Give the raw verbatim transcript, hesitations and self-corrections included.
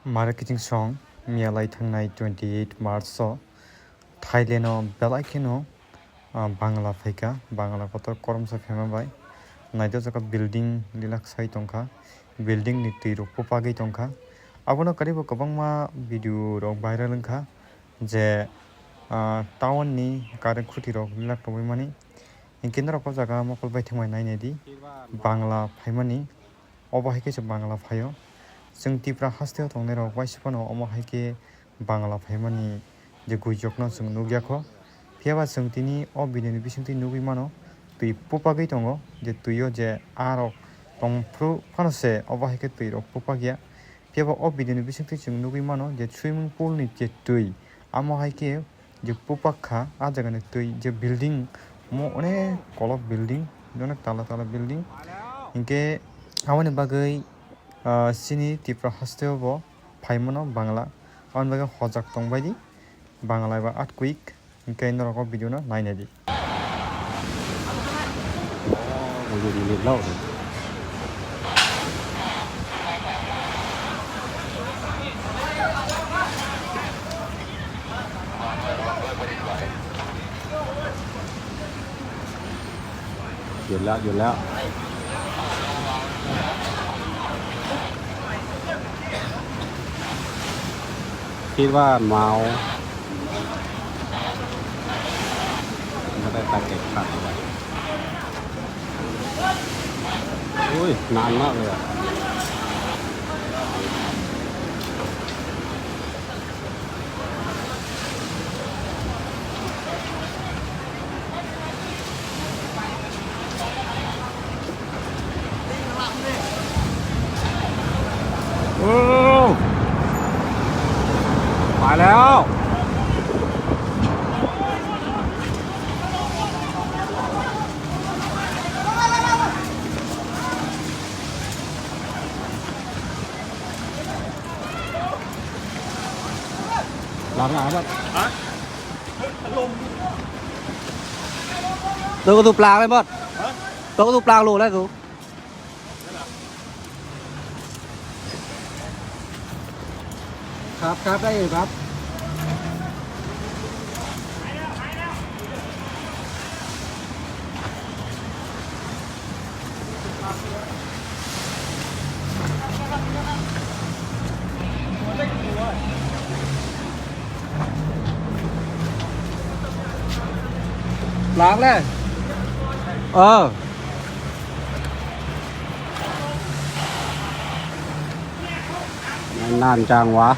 Mare kiching song, miyalai thangnai twenty eight March o Thailand o belai kheno, ah, Bangla phaikha, Bangla kotor koromsa phaima bai. Naito jaga building lilak sai tongkha, building ni twi rok bupagwi tongkha. Abono karibo kwbangma video rok viral wngkha je, ah, town ni current khuti rok lilak tongwi mani. Hinkhe norok o jaga mokol bai thwngmai nainai di, Bangla phaimani. Obo hai khe se Bangla phaio. Chwng Tipra hasteo tongnairok waisa phano omo hai khe Bangla phaimani je guijokno chwng nukya kho. Phiya ba chwng tini o video ni bisingtwi nugwi mano, twi pupagwi tongo, je twi o je aa rok tong phuru phano se obo hai khe twi rok pupakya. Phiya ba o video ni bisingtwi chwng nugwi mano je swimming pool ni je twi, amo hai khe je pupak kha, ah jaga ni twi je building, omo onek kolok building, onek tala tala building. Hinkhe aboni bagwi, ah, chini Tipra hasteo bo phaimano Bangla, aboni bagwi hojak tongbai di Bangla eba earthquake. Hinkhe norok o video no nainai di. Yun la, yun la. Kiba mau. Mata tak kek tak. Ui, nana ya. Phảiแล้ว. Làm nào vậy? Hả? Tôi có tụt plak lên bớt. Hả? Tôi có tụt plak luôn đấy tụi. Khap, khap đấy, khap. Lak le. Ờ. Nan chang wa.